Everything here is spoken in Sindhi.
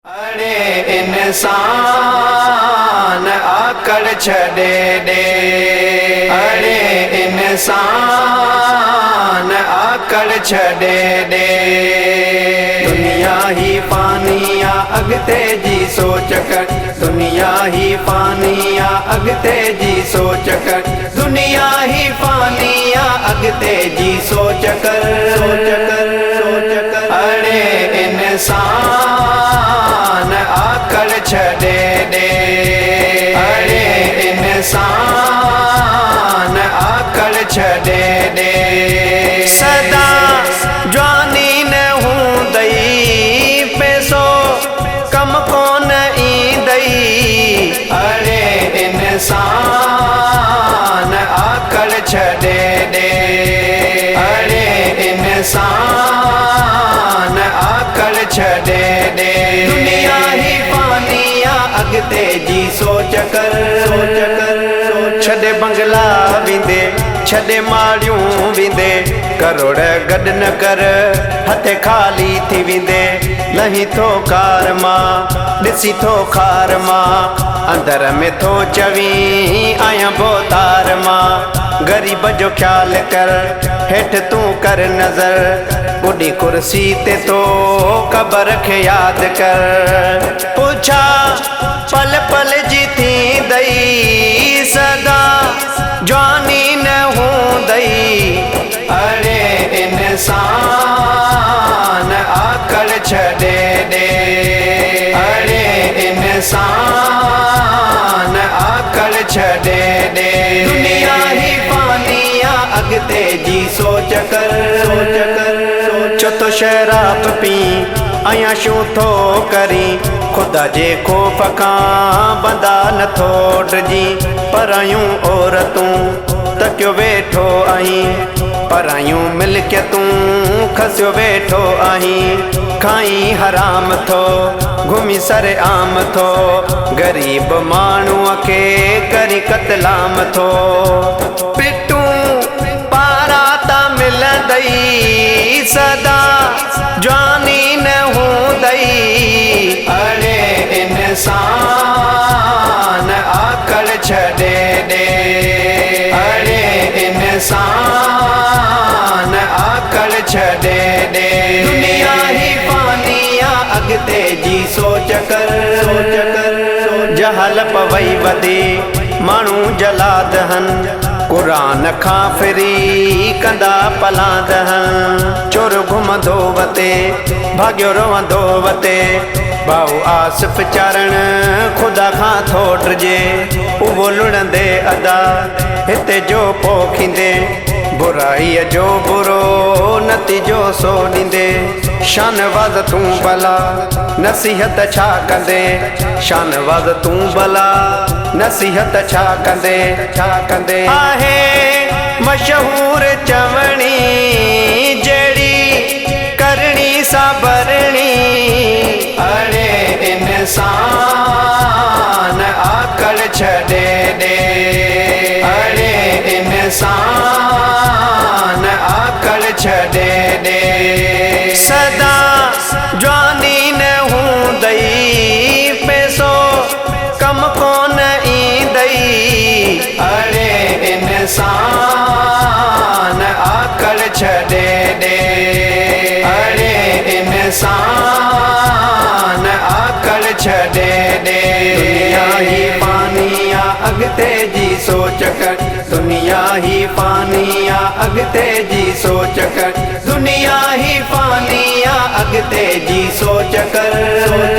اڙي انسان آڪڙ ڇڏي ڏي، اڙي انسان آڪڙ ڇڏي ڏي. دنيا هي فاني آ اڳتي جي سوچ ڪر، دنيا هي فاني آ اڳتي جي سوچ ڪر، دنيا هي فاني آ اڳتي جي سوچ ڪر، سوچ ڪر، سوچ ڪر. اڙي انسان آڪڙ ڇڏي ڏي، اڙي انسان آڪڙ ڇڏي ڏي. سدا جواني نه هوندئي، پئسو ڪم ڪونه ايندئي. اڙي انسان آڪڙ ڇڏي ڏي، اڙي انسان آڪڙ ڇڏي ڏي. دنيا هي فاني آ اڳتي جي سوچ ڪر، سوچ ڪر. ڇڏي بنگلا ويندي، ڇڏي ماڙيون ويندي، ڪروڙ گڏ نه ڪر، هٿ خالي ٿي ويندي. لهي ٿو ڪار مان، ڏسي ٿو خار مان، اندر ۾ ٿو چوين آهيان ڀوتار مان. غريب جو خيال ڪر، هيٺ تون ڪر نظر، ٻڏي ڪرسي تي ٿو قبر کي ياد ڪر. پڇا پل پل جي ٿيندئي، سدا جواني نه هوندئي. اڙي انسان آڪڙ ڇڏي ڏي، اڙي انسان آڪڙ ڇڏي ڏي. دنيا هي فاني آ اڳتي جي سوچ ڪر، سوچ ڪر. ڇو ٿو شراب پي عياشون ٿو ڪرين؟ خدا جي خوف کان بندا نٿو ڊڄين. پرايون عورتون تڪيو ويٺو آهين، پرايون ملڪيتون کسيو ويٺو آهين. کائين حرام ٿو، گهمي سر عام ٿو، غريب ماڻهوءَ کي ڪري قتلام ٿو. پٽون پارا ته ملندئي، سدا جواني نه هوندئي. اڙي انسان آڪڙ ڇڏي ڏي، اڙي انسان آڪڙ ڇڏي ڏي. دنيا هي فاني آ اڳتي جي سوچ ڪر، سوچ ڪر. جهل پوئي وڌي، ماڻهو جلاد هن، قرآن کان ڦري ڪندا پلاند هن. چور گهمندو وتي، ڀاڳيو روئندو وتي. ڀائو آصف چارڻ خدا کان ٿو ڊڄي، اهو لڙندي ادا هتي جو پوکيندي، برائيءَ جو برو نتيجو سو ڏيندي. شانواز تون ڀلا نصيحت ڇا ڪندي؟ شانواز تون ڀلا نصيحت ڇا ڪندي؟ ڇا ڪندي؟ آهي مشهور چوڻي، جهڙي ڪرڻي سا ڀرڻي. اڙي انسان آڪڙ ڇڏي ڏي، اڙي انسان آڪڙ ڇڏي ڏي. سدا جواني نه هوندئي، پئسو ڪم ڪونه ايندئي. اڙي انسان آڪڙ ڇڏي ڏي، اڙي انسان آڪڙ ڇڏي ڏي. دنيا هي فاني آ اڳتي جي سوچ ڪر، دنيا هي فاني آ اڳتي جي سوچ ڪر، دنيا هي فاني آ اڳتي جي سوچ ڪر، سوچ